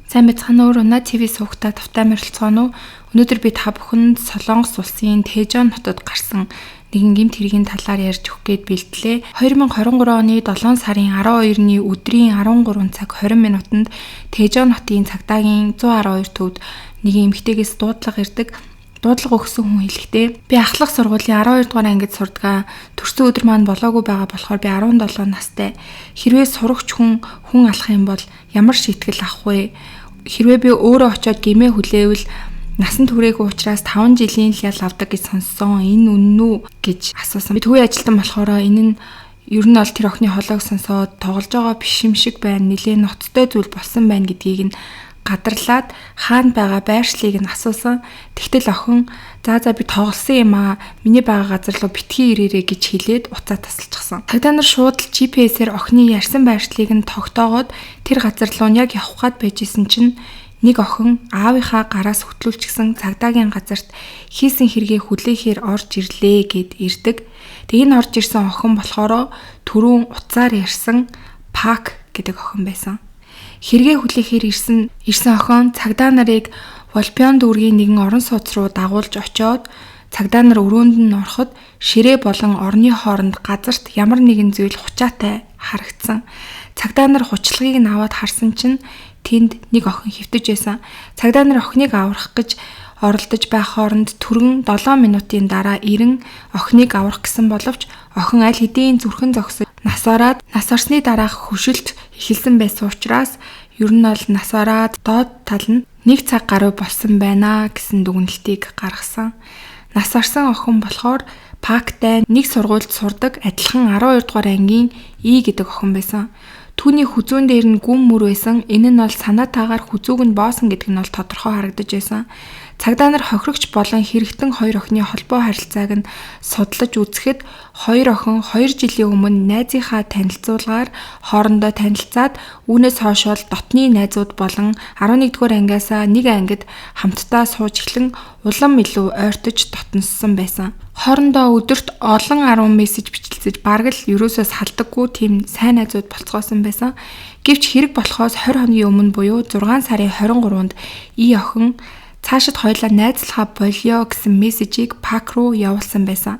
Сайн байцгаана уу? Руна ТV суугтаа тавтай морилцгооно уу? Өнөөдөр би та бүхэнд Солонгос улсын Тэжон хотод гарсан нэгэн гэмт хэргийн талаар ярьж өгөх гээд бэлтлээ. 2023 оны 7 сарын 12-ны өдрийн 13 цаг 20 минутанд Тэжон хотын цагдаагийн 112 төвд нэгэн эмэгтэйгээс дуудлага ирдэг. Дуудлага өгсөн хүн хэлэхдээ би ахлах сургуулийн 12 дугаар ангид сурдгаа. Төрсөн өдөр маань болоогүй байгаа болохоор би 17 настай. Хэрвээ сурагч хүн хүн алах юм бол ямар шийтгэл авах вэ? Хэрвээ би өөрөө очиод гэмээ хүлээвэл насан туршаагүй учраас 5 жилийн л ял авдаг гэж сонссон. Энэ үнэн үү гэж асуусан. Би төвийн ажилтан болохоор энэ нь ер нь бол тэр охины хоолойг сонсоод тоглож байгаа биш юм шиг байна. Нилээн ноцтой зүйл болсон байна гэдгийг нь гадарлаад хаана байгаа байршлыг нь асуусан. Тэгтэл охин за би тоглосон юм аа. Миний байгаа газар руу битгий ирээрэй гэж хэлээд уцаа тасалчихсан. Цагдаа нар шууд л GPS-ээр охины ярьсан байршлыг нь тогтоогоод тэр газар руу нь яг явах гад байжсэн чинь нэг охин аавынхаа гараас хөтлүүлчихсэн цагдаагийн газарт хийсэн хэрэгээ хүлээхээр орж ирлээ гэд ирдэг. Тэг энэ орж ирсэн охин болохоор түрүүн уцаар ярьсан Пак гэдэг охин байсан. Хэрэгээ хүлээхээр ирсэн охин цагдаа нарыг Волпион дүүргийн нэгэн орон сууц руу дагуулж очиод цагдаа нар өрөөнд нь ороход ширээ болон орны хооронд газарт ямар нэгэн зүйл хучаатай харагдсан. Цагдаа нар хуучлагыг нь аваад харсан чинь тэнд нэг охин хэвтэж байсан. Цагдаа нар охиныг аврах гэж оролдож байх хооронд түргэн 7 минутын дараа ирэн охиныг аврах гэсэн боловч охин аль хэдийн зүрхэн зогсож нас ороод нас орсны дараах хөшөлт эхэлсэн байсан учраас ер нь бол нас ороод доод тал нь 1 цаг гаруй болсон байна гэсэн дүгнэлтийг гаргасан. Нас орсон охин болохоор Пактай нэг сургуульд сурдаг адилхан 12 дугаар ангийн И гэдэг охин байсан. Түүний хүзүүн дээр нь гүн мөр байсан. Энэ нь бол санаатаагаар хүзүүг нь боосон гэдэг нь бол тодорхой харагдаж байсан. Цагдаа нар хохирогч болон хэрэгтэн хоёр охины холбоо харилцааг нь судлаж үзэхэд хоёр охин 2 жилийн өмнө найзынхаа танилцуулгаар хоорондоо танилцаад үүнээс хойш бол дотны найзууд болон 11-р ангиасаа нэг ангид хамтдаа сууж эхлэн улам илүү ойртож дотноссон байсан. Хоорондоо өдөрт олон 10 мессеж бичилцэж бараг л ерөөсөө салдаггүй тийм сайн найзууд болцгоосон байсан. Гэвч хэрэг болохоос 20 хоногийн өмнө буюу 6 сарын 23-нд И охин цаашид хоёлаа найзлахаа болио гэсэн мессежийг Пак руу явуулсан байсан.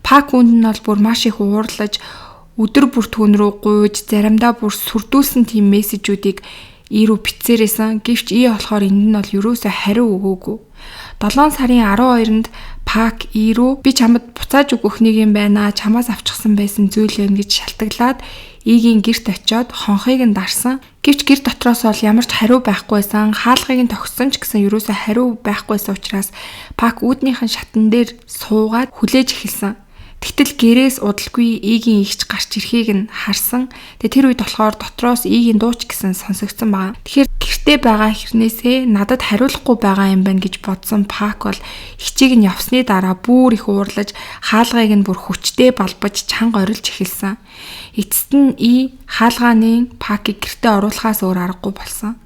Пак үүнд нь бол бүр маш их уурлаж өдөр бүр түүн рүү гуйж заримдаа бүр сүрдүүлсэн тийм мессежүүдийг И рүү бичсээрээсэн. Гэвч И болохоор энд нь бол ерөөсөө хариу өгөөгүй. 7 сарын 12-нд Пак И рүү би чамд буцааж өгөх нэг юм байна. Чамаас авчихсан байсан зүйл юм гэж шалтгаглаад Игийн гэрт очиод хонхыг нь дарсан. Гэвч гэр дотроос бол ямар ч хариу байхгүйсэн. Хаалгыг нь тогтсон ч гэсэн ерөөсөө хариу байхгүйсэн учраас Пак үүднийхэн шатан дээр суугаад хүлээж эхэлсэн. Тэгтэл гэрээс удалгүй Игийн эгч гарч ирэхийг нь харсан. Тэгээ тэр үед болохоор дотроос Игийн дууч гэсэн сонсогдсон байгаа. Тэгэхээр гэртээ байгаа хэрнээсээ надад хариулахгүй байгаа юм байна гэж бодсон Пак бол эгчийг нь явсны дараа бүр их уурлаж хаалгыг нь бүр хүчтэй балбаж чанга орилж эхэлсэн. Эцэст нь И хаалгааны Пакийг гэртээ оруулахаас өөр аргагүй болсон.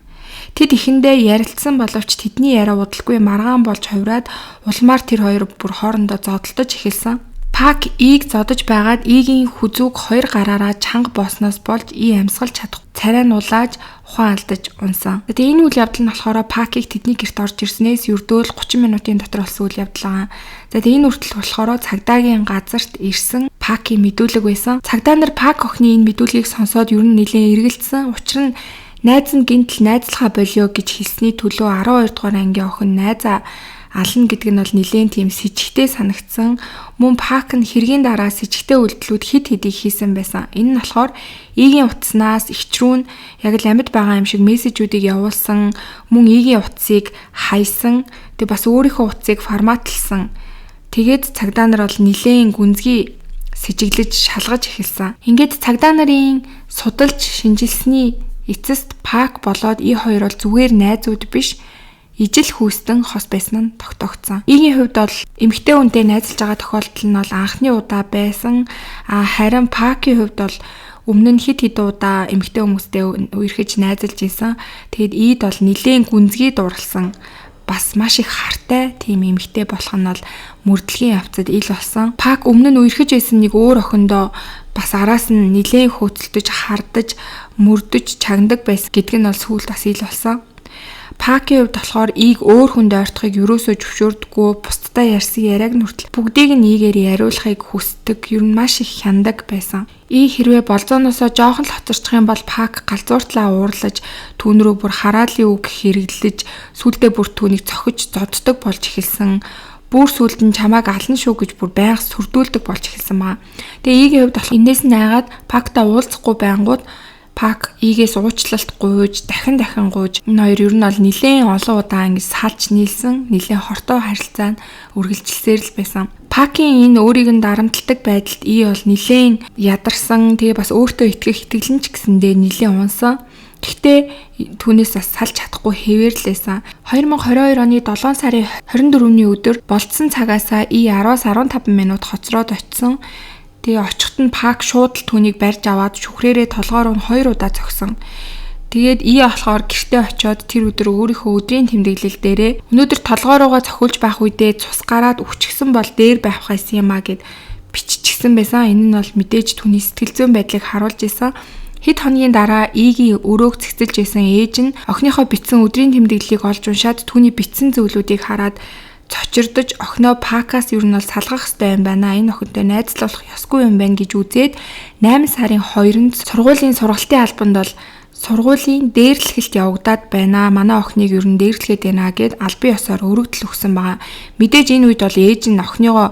Тэд эхэндээ ярилцсан боловч тэдний яриа удалгүй маргаан болж хувраад улмаар тэр хоёр бүр хоорондоо зодолдож эхэлсэн. Пак Ийг зодож байгаад Игийн хүзүүг хоёр гараараа чанга боосноос болж И амьсгалж чадах царай нулааж ухаан алдаж унсан. Тэгээ энэ үйл явдал нь болохоор Пакийг тэдний гэрт орж ирснээс ердөөл 30 минутын дотор болсон үйл явдал байгаа. За тэгээ энэ хүртэл болохоор цагдаагийн газарт ирсэн Пакийн мэдүүлэг байсан. Цагдаа нар Пак охины энэ мэдүүлгийг сонсоод ер нь нэлээд эргэлдсэн. Учир нь найз нь гинтл найзлахаа болио гэж хэлсний төлөө 12 дугаар ангийн охин найзаа ална гэдэг нь бол нэлээн тийм сэжигтэй санагдсан. Мөн Пак нь хэргийн дараа сэжигтэй үйлдэлүүд хэд хэдийг хийсэн байсан. Энэ нь болохоор Игийн утаснаас эгч рүү нь яг л амьд байгаа юм шиг мессежүүдийг явуулсан, мөн Игийн утсыг хайсан, тэг бас өөрийнхөө утсыг форматлсан. Тэгээд цагдаа нар бол нэлээн гүнзгий сэжиглэж шалгаж эхэлсэн. Ингээд цагдаа нарын судалж шинжилсэний эцэст Пак болоод И хоёр бол зүгээр найзууд биш, ижил хүүстэн хос байсан нь тогтоогдсон. Игийн хувьд бол эмэгтэй хүнтэй найзалж байгаа тохиолдол нь бол анхны удаа байсан. Харин Пакийн хувьд бол өмнө нь хэд хэд удаа эмэгтэй хүмүүстэй үерхэж найзалж исэн. Тэгээд Ид бол нэлээн гүнзгий дурлсан. Бас маш их хартай тийм эмэгтэй болох нь бол мөрдлөгийн явцад ил болсон. Пак өмнө нь үерхэж байсан нэг өөр охиндоо бас араас нь нэлээн хөөцөлдөж, хардаж, мөрдөж, чагнадаг байсан гэдг нь бол сүүлд бас ил болсон. Пакийн хувьд болохоор Ийг өөр хүнд ойртохыг ерөөсөө зөвшөөрдөггүй, бусдад ярьсан яриаг нь хүртэл бүгдийг нь Игээр яриулахыг хүсдэг, ер нь маш их хяндаг байсан. И хэрвээ болзооноосоо жоохон л хоцорчих юм бол Пак галзууртлаа уурлаж, түүн рүү бүр хараалын үг хэрэглэж, сүүлдээ бүр түүнийг цохиж зоддог болж эхэлсэн. Бүр сүүлд нь чамааг ална шүү гэж бүр байнга сүрдүүлдэг болж эхэлсэн байгаа. Тэгээ Игийн хувьд болохоор энээс нь айгаад Пакта уулзахгүй байнгут Пак Игээс уучлалт гуйж, дахин дахин гуйж, энэ хоёр ер нь бол нэлээд олон удаа ингэж салж нийлсэн, нэлээд хортой харилцаа нь үргэлжилсээр л байсан. Пакийн энэ өөрийг нь дарамталдаг байдалд И бол нэлээд ядарсан, тэгээ бас өөртөө итгэх итгэл нь ч гэсэндээ нэлээд унсан. Гэхдээ түүнээс бас салж чадахгүй хэвэрлээсэн. 2022 оны 7 сарын 24-ний өдөр болцсон цагаасаа И 10-15 минут хоцроод очисон. Тэгээ очиход нь Пак шууд л түүнийг барьж аваад шүхрээрээ толгой руу нь 2 удаа цохисон. Тэгээд И болохоор гэртээ очиод тэр өдөр өөрийнхөө өдрийн тэмдэглэл дээрээ өнөөдөр толгой руугаа цохиулж байх үедээ цус гараад үхчихсэн бол дээр байх байсан юм а гэд биччихсэн байсан. Энэ нь бол мэдээж түүний сэтгэл зүйн байдлыг харуулж исэн. Хэд хоногийн дараа Игийн өрөөг цэгцэлж байсан ээж нь охиныхоо бичсэн өдрийн тэмдэглэлийг олж уншаад түүний бичсэн зүйлүүдийг хараад цочирдож охиноо Пакаас ер нь бол салгах ёстой юм байна. Энэ охинтой найзлуулах ёсгүй юм байна гэж үзээд 8 сарын 2-нд сургуулийн сургалтын албанд бол сургуулийн дээрлэхэлт явагдаад байна. Манай охиныг ер нь дээрлэхэд байна гэд албан ёсоор өргөдөл өгсөн байгаа. Мэдээж энэ үед бол ээж нь охиныгоо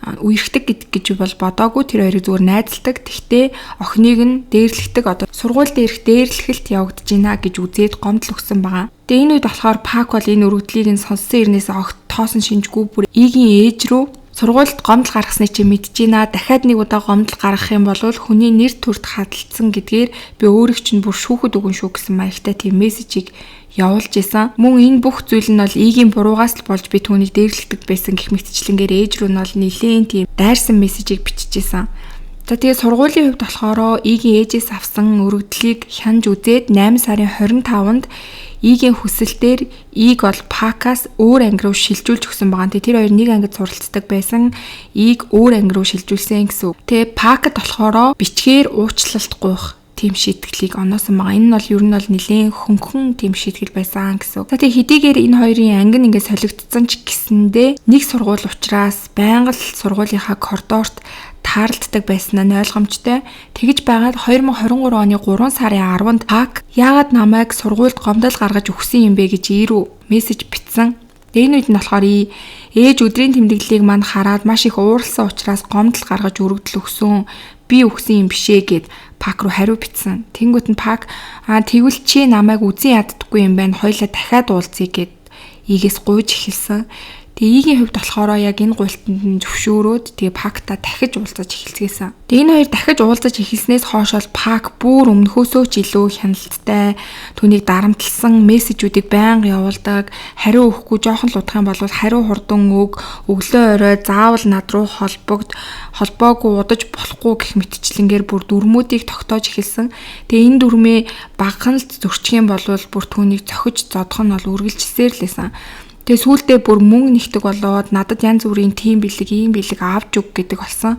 үерхдэг гэж бол бодоогүй, тэр хоёрыг зүгээр найзалдаг. Тэгтээ охиныг нь дээрлэхдэг, одоо сургууль дээрх дээрлэхэлт явагдаж байна гэж үзээд гомдол өгсөн байгаа. Тэгээ энэ үед болохоор Пак бол энэ өргөдлийг нь сонссон ирнээс огт тоосон шинжгүй бүр Игийн ээж рүү сургуульд гомдол гаргасныг чи мэдэж байна. Дахиад нэг удаа гомдол гаргах юм бол хүний нэр төрд хадгалцсан гэдгээр би өөрийг чинь бүр шүүхэд өгөн шүү гэсэн маягтай тийм мессежийг явуулж исэн. Мөн энэ бүх зүйл нь бол Игийн буруугаас л болж би түүнийг дээрлэхдэг байсан гэх мэтчлэнгээр ээж рүү нь бол нэлээн тийм дайрсан мессежийг биччихсэн. За тэгээ сургуулийн хувьд болохоор Игийн ээжээс авсан өргөдлийг хянж үзээд 8 сарын 25-нд Игийн хүсэлтээр Иг бол Пакаас өөр анги руу шилжүүлж өгсөн байгаа. Тэгээ тэр хоёр нэг ангид суралцдаг байсан. Иг өөр анги руу шилжүүлсэн гэсэн үг. Тэгээ Пакад болохоор бичгээр уучлалт гуйх тийм шийтгэлийг оноосон байгаа. Энэ нь бол ер нь бол нэлээн хөнгөн тийм шийтгэл байсан гэсэн үг. За тэгээ хэдийгээр энэ хоёрын анги нь ингээд солигдсон ч гэсэндээ нэг сургууль учраас байнга л сургуулийнхаа коридорт таарлддаг байсан нь ойлгомжтой. Тэгэж байгаад 2023 оны 3 сарын 10-нд Пак яагаад намайг сургуульд гомдол гаргаж өгсөн юм бэ гэж ирүү мессеж бичсэн. Тэгээ энэ үед нь болохоор ээж өдрийн тэмдэглэлийг мань хараад маш их ууралсан учраас гомдол гаргаж өргөдөл өгсөн. Би өгсөн юм бишээ гэд Пак руу хариу бичсэн. Тэнгүүт нь Пак тэгвэл чи намайг үзэн яддаггүй юм байна. Хоёлаа дахиад уулзъя гэд Игээс гуйж эхэлсэн. Тэгээ Игийн хувьд болохоор яг энэ гуйлтанд нь зөвшөөрөөд тэгээ Пакта дахиж уулзаж эхэлцгээсэн. Тэгээ энэ хоёр дахиж уулзаж эхэлснээс хойш бол Пак бүр өмнөхөөсөө ч илүү хяналттай, түүнийг дарамтлсан мессежүүдийг байнга явуулдаг, хариу өгөхгүй жоохон л удах юм бол хариу хурдан өг, өглөө орой заавал над руу холбогд, холбоогүй удаж болохгүй гэх мэтчлэнгээр бүр дүрмүүдийг тогтоож эхэлсэн. Тэгээ энэ дүрмээ багахан л зөрчих юм бол бүр түүнийг цохиж зодох нь бол үргэлжилсээр л байсан. Тэгээ сүүлдээ бүр мөнгө нэгдэг болоод надад янз бүрийн тийм бэлэг, ийм бэлэг авч өг гэдэг болсон.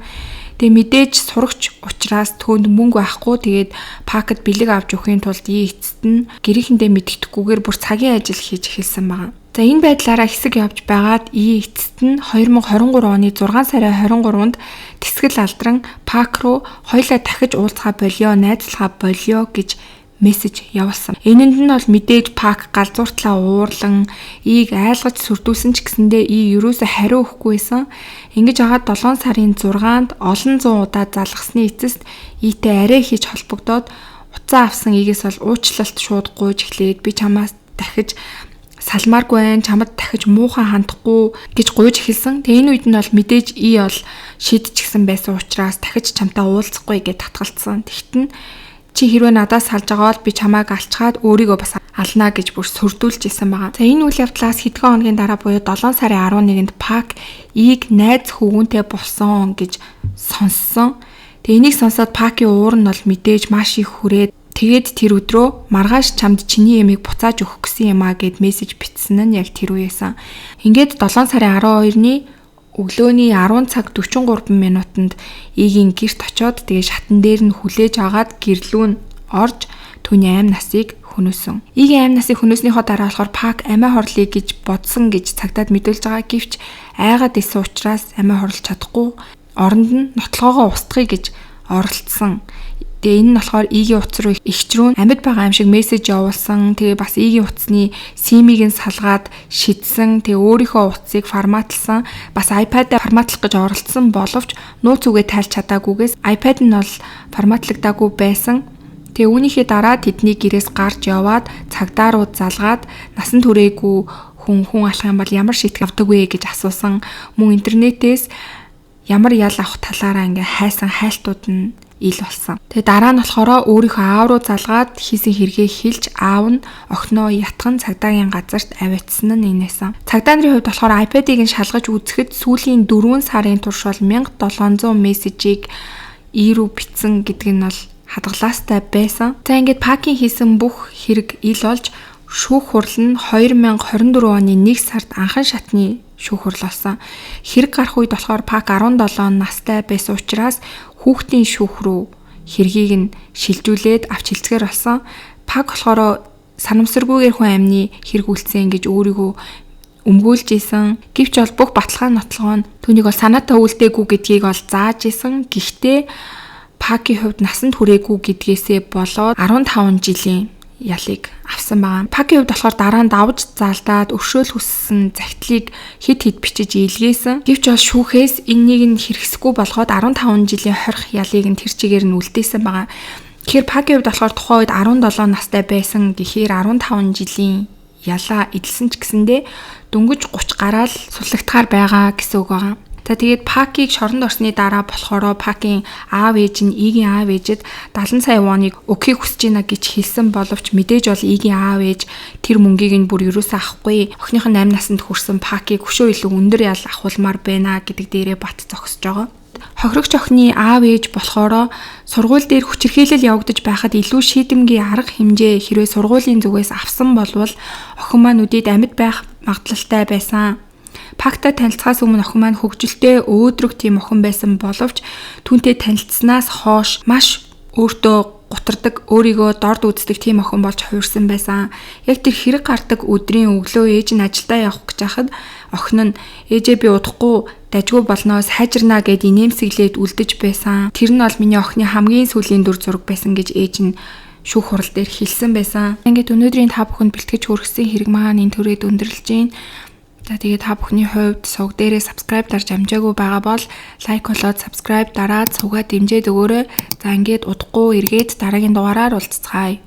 Тэгээ мэдээж сурагч учраас түүнд мөнгө байхгүй. Тэгээд Пакад бэлэг авч өгөхийн тулд И эцэст нь гэрийнхэндээ мэддэхгүйгээр бүр цагийн ажил хийж эхэлсэн байгаа. За энэ байдлаараа хэсэг явж байгаад И эцэст нь 2023 оны 6 сарын 23-нд тэсгэл алдран Пак руу хоёлаа дахиж уулзгаа болио, найзлахаа болио гэж мессеж явуулсан. Энэнд нь бол мэдээж Пак галзууртлаа уурлан Ийг айлгаж сүрдүүлсэн ч гэсэндээ И ерөөсөө хариу өгөхгүй байсан. Ингэж агаад 7 сарын 6-нд олон зуун удаа залгасны эцэст Итэй арай хийж холбогдоод утсаа авсан Игээс бол уучлалт шууд гуйж эхлээд би чамаас дахиж салмааргүй байна, чамд дахиж муухан хандахгүй гэж гуйж эхэлсэн. Тэгээ энэ үед нь бол мэдээж И бол шийдчихсэн байсан учраас дахиж чамтай уулзахгүй гэж татгалцсан. Тэгтэн чи хэрвээ надаас салж байгаа бол би чамайг алчгаад өөрийгөө бас алнаа гэж бүр сүрдүүлж исэн байгаа. За энэ үйл явдлаас хэдхэн хоногийн дараа буюу 7 сарын 11-нд Пак Ийг найз хөвгүнтэй болсон гэж сонссон. Тэгээ энийг сонсоод Пакийн уур нь бол мэдээж маш их хүрээд тэгээд тэр өдрөө маргааш чамд чиний ямыг буцааж өгөх гэсэн юм а гэд мессеж бичсэн нь яг тэр үеэсэн. Ингээд 7 сарын 12-ны өглөөний 10 цаг 43 минутанд Игийн гэрт очоод тэгээ шатан дээр нь хүлээж агаад гэрлүү нь орж түүний амь насыг хөнөөсөн. Игийн амь насыг хөнөөснийхөө дараа болохоор Пак амиа хорлоё гэж бодсон гэж цагдаад мэдүүлж байгаа. Гэвч айгаад исэн учраас амиа хорлож чадахгүй оронд нь нотлогоогоо устгая гэж оролцсон. Тэгээ энэ нь болохоор Игийн утас руу эгч рүү амьд байгаа юм шиг мессеж явуулсан. Тэгээ бас Игийн утасны SIM-ийг нь салгаад шидсэн. Тэгээ өөрийнхөө утсыг форматлсан. Бас iPad-аа форматлах гэж оролцсон боловч нууц үгээ тайлж чадаагүйгээс iPad нь бол форматлагдаагүй байсан. Тэгээ үүнийхээ дараа тэдний гэрээс гарч яваад цагдаа руу залгаад насан туршаагүй хүн алах юм бол ямар шийтгэл авдаг вэ гэж асуусан. Мөн интернетээс ямар ял авах талаараа ингээ хайсан хайлтууд нь ил болсон. Тэгээ дараа нь болохоор өөрийнхөө аав руу залгаад хийсэн хэрэгээ хэлж аав нь охиноо ятхан цагдаагийн газарт аваачсан нь энэсэн. Цагдаа нарын хувьд болохоор iPad-ыг нь шалгаж үзэхэд сүүлийн 4 сарын турш бол 1700 мессежийг И рүү бичсэн гэдэг нь бол хадгалаастай байсан. За ингээд Пакийн хийсэн бүх хэрэг ил болж шүүх хурал нь 2024 оны 1 сард анхан шатны шүүх хурал болсон. Хэрэг гарах үед болохоор Пак 17 настай байсан учраас хүүхдийн шүүх рүү хэргийг нь шилжүүлээд авч хилцгээр болсон. Пак болохоор санамсаргүйгээр хүн амны хэрэг үлдсэн гэж өөрийгөө өмгөөлж исэн. Гэвч бол бүх баталгаа нотлогоо нь түүнийг бол санаатай үлдээгүй гэдгийг бол зааж исэн. Гэхдээ Пакийн хувьд насанд хүрээгүй гэдгээсээ болоод 15 жилийн ялыг авсан байгаа. Пакийн хувьд болохоор дараа нь давж заалдаад өршөөл хүссэн захидлыг хэд хэд бичиж илгээсэн. Гэвч бол шүүхээс энэнийг нь хэрэгсэхгүй болгоод 15 жилийн хорих ялыг нь тэр чигээр нь үлдээсэн байгаа. Тэгэхээр Пакийн хувьд болохоор тухайн үед 17 настай байсан гэхээр 15 жилийн ялаа эдэлсэн ч гэсэндээ дөнгөж 30 гараал суллагдахаар байгаа гэсэн үг байгаа. За тэгээд Пакийг шоронд орсны дараа болохоор Пакийн аав ээж нь Игийн аав ээжэд 70 сая воныг өгөхийг хүсэж байна гэж хэлсэн боловч мэдээж бол Игийн аав ээж тэр мөнгийг нь бүр юусаа авахгүй. Охиных нь 8 наснд хүрсэн Пакийг өшөө илүү өндөр ял авахулмаар байна гэдэг дээрээ бат зогсож байгаа. Хохирогч охины аав ээж болохоор сургууль дээр хүчирхийлэл явагдаж байхад илүү шийдэмгий арга хэмжээ хэрвээ сургуулийн зүгээс авсан болвол охин маань үдээд амьд байх магадлалтай байсан. Пакта танилцахаас өмнө охин маань хөгжилтэй өөдрөг тийм охин байсан боловч түүнтэй танилцсанаас хойш маш өөртөө гутардаг, өөрийгөө дорд үздэг тийм охин болж хувирсан байсан. Яг тэр хэрэг гардаг өдрийн өглөө ээж нь ажилдаа явах гэж хахад охин нь ээжээ би удахгүй дажгүй болноо сайжирнаа гэд инээмсэглээд үлдэж байсан. Тэр нь бол миний охины хамгийн сүүлийн дүр зураг байсан гэж ээж нь шүүх хурал дээр хэлсэн байсан. Ингээд өнөөдрийн та бүхэнд бэлтгэж хүргэсэн хэрэг маань энэ төрөд өндөрлөж байна. За тэгээд та бүхний хувьд сувг дээрээ subscribe дарж амжаагүй байгаа бол лайк болоод subscribe дараад сувгаа дэмжиж өгөөрэй. За ингээд удахгүй эргээд дараагийн дугаараар уулзцгаая.